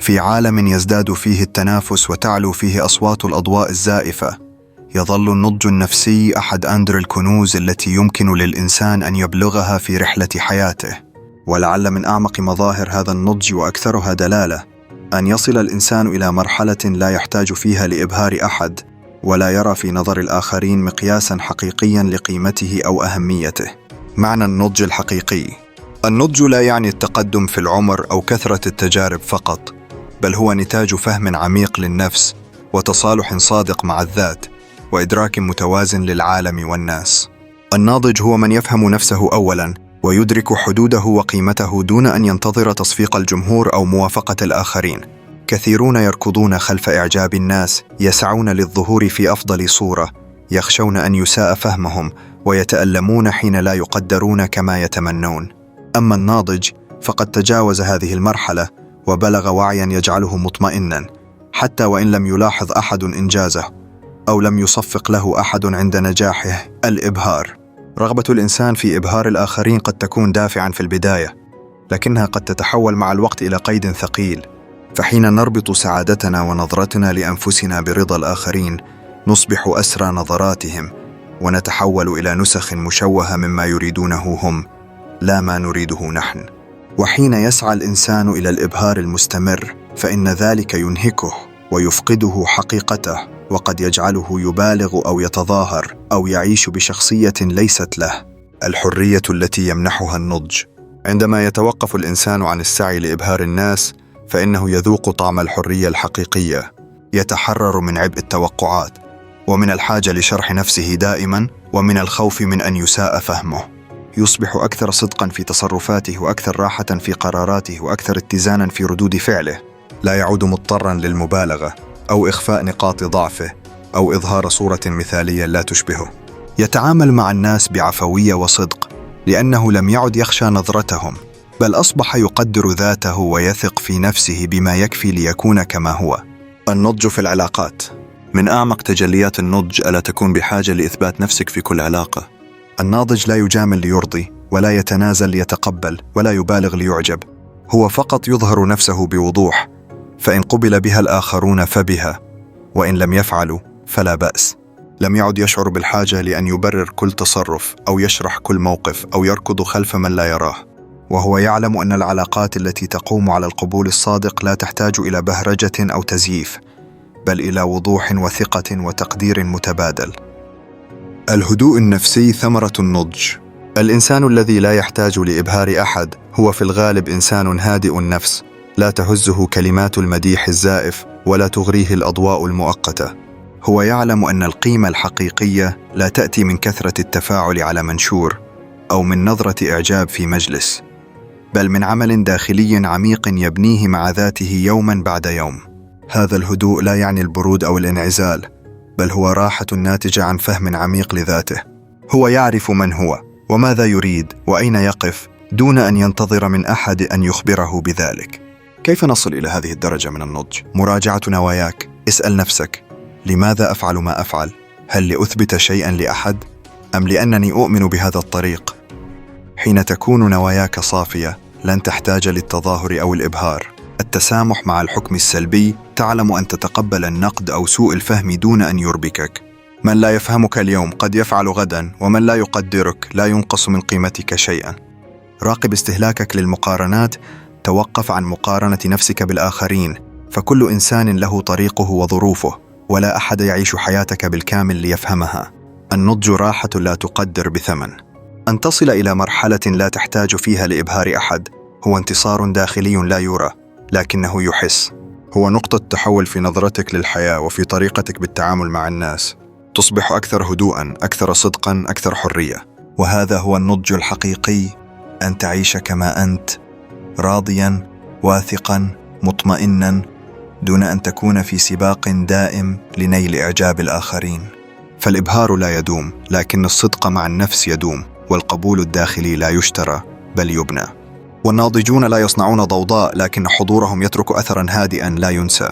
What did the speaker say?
في عالم يزداد فيه التنافس وتعلو فيه أصوات الأضواء الزائفة، يظل النضج النفسي أحد أندر الكنوز التي يمكن للإنسان أن يبلغها في رحلة حياته. ولعل من أعمق مظاهر هذا النضج وأكثرها دلالة أن يصل الإنسان إلى مرحلة لا يحتاج فيها لإبهار أحد، ولا يرى في نظر الآخرين مقياسا حقيقيا لقيمته أو أهميته. معنى النضج الحقيقي: النضج لا يعني التقدم في العمر أو كثرة التجارب فقط، بل هو نتاج فهم عميق للنفس وتصالح صادق مع الذات وإدراك متوازن للعالم والناس. الناضج هو من يفهم نفسه أولاً ويدرك حدوده وقيمته دون أن ينتظر تصفيق الجمهور أو موافقة الآخرين. كثيرون يركضون خلف إعجاب الناس، يسعون للظهور في أفضل صورة، يخشون أن يساء فهمهم ويتألمون حين لا يقدرون كما يتمنون. أما الناضج فقد تجاوز هذه المرحلة وبلغ وعياً يجعله مطمئناً، حتى وإن لم يلاحظ أحد إنجازه أو لم يصفق له أحد عند نجاحه. الإبهار: رغبة الإنسان في إبهار الآخرين قد تكون دافعاً في البداية، لكنها قد تتحول مع الوقت إلى قيد ثقيل، فحين نربط سعادتنا ونظرتنا لأنفسنا برضا الآخرين نصبح أسرى نظراتهم ونتحول إلى نسخ مشوهة مما يريدونه هم، لا ما نريده نحن. وحين يسعى الإنسان إلى الإبهار المستمر فإن ذلك ينهكه ويفقده حقيقته، وقد يجعله يبالغ أو يتظاهر أو يعيش بشخصية ليست له. الحرية التي يمنحها النضج: عندما يتوقف الإنسان عن السعي لإبهار الناس فإنه يذوق طعم الحرية الحقيقية، يتحرر من عبء التوقعات ومن الحاجة لشرح نفسه دائما ومن الخوف من أن يساء فهمه. يصبح أكثر صدقا في تصرفاته وأكثر راحة في قراراته وأكثر اتزانا في ردود فعله، لا يعود مضطرا للمبالغة أو إخفاء نقاط ضعفه أو إظهار صورة مثالية لا تشبهه. يتعامل مع الناس بعفوية وصدق لأنه لم يعد يخشى نظرتهم، بل أصبح يقدر ذاته ويثق في نفسه بما يكفي ليكون كما هو. النضج في العلاقات: من أعمق تجليات النضج ألا تكون بحاجة لإثبات نفسك في كل علاقة. الناضج لا يجامل ليرضي، ولا يتنازل ليتقبل، ولا يبالغ ليعجب، هو فقط يظهر نفسه بوضوح، فإن قبل بها الآخرون فبها، وإن لم يفعلوا فلا بأس. لم يعد يشعر بالحاجة لأن يبرر كل تصرف أو يشرح كل موقف أو يركض خلف من لا يراه، وهو يعلم أن العلاقات التي تقوم على القبول الصادق لا تحتاج إلى بهرجة أو تزييف، بل إلى وضوح وثقة وتقدير متبادل. الهدوء النفسي ثمرة النضج: الإنسان الذي لا يحتاج لإبهار أحد هو في الغالب إنسان هادئ النفس، لا تهزه كلمات المديح الزائف ولا تغريه الأضواء المؤقتة. هو يعلم أن القيمة الحقيقية لا تأتي من كثرة التفاعل على منشور أو من نظرة إعجاب في مجلس، بل من عمل داخلي عميق يبنيه مع ذاته يوما بعد يوم. هذا الهدوء لا يعني البرود أو الانعزال، بل هو راحة ناتجة عن فهم عميق لذاته. هو يعرف من هو وماذا يريد وأين يقف دون أن ينتظر من أحد أن يخبره بذلك. كيف نصل إلى هذه الدرجة من النضج؟ مراجعة نواياك. اسأل نفسك: لماذا أفعل ما أفعل؟ هل لأثبت شيئا لأحد؟ أم لأنني أؤمن بهذا الطريق؟ حين تكون نواياك صافية لن تحتاج للتظاهر أو الإبهار. التسامح مع الحكم السلبي: تعلم أن تتقبل النقد أو سوء الفهم دون أن يربكك. من لا يفهمك اليوم قد يفعل غدا، ومن لا يقدرك لا ينقص من قيمتك شيئا. راقب استهلاكك للمقارنات. توقف عن مقارنة نفسك بالآخرين، فكل إنسان له طريقه وظروفه، ولا أحد يعيش حياتك بالكامل ليفهمها. النضج راحة لا تقدر بثمن. أن تصل إلى مرحلة لا تحتاج فيها لإبهار أحد هو انتصار داخلي لا يرى لكنه يحس. هو نقطة تحول في نظرتك للحياة وفي طريقتك بالتعامل مع الناس. تصبح أكثر هدوءا، أكثر صدقا، أكثر حرية. وهذا هو النضج الحقيقي: أن تعيش كما أنت، راضيا، واثقا، مطمئنا، دون أن تكون في سباق دائم لنيل إعجاب الآخرين. فالإبهار لا يدوم، لكن الصدق مع النفس يدوم، والقبول الداخلي لا يشترى بل يبنى. والناضجون لا يصنعون ضوضاء، لكن حضورهم يترك أثرا هادئا لا ينسى.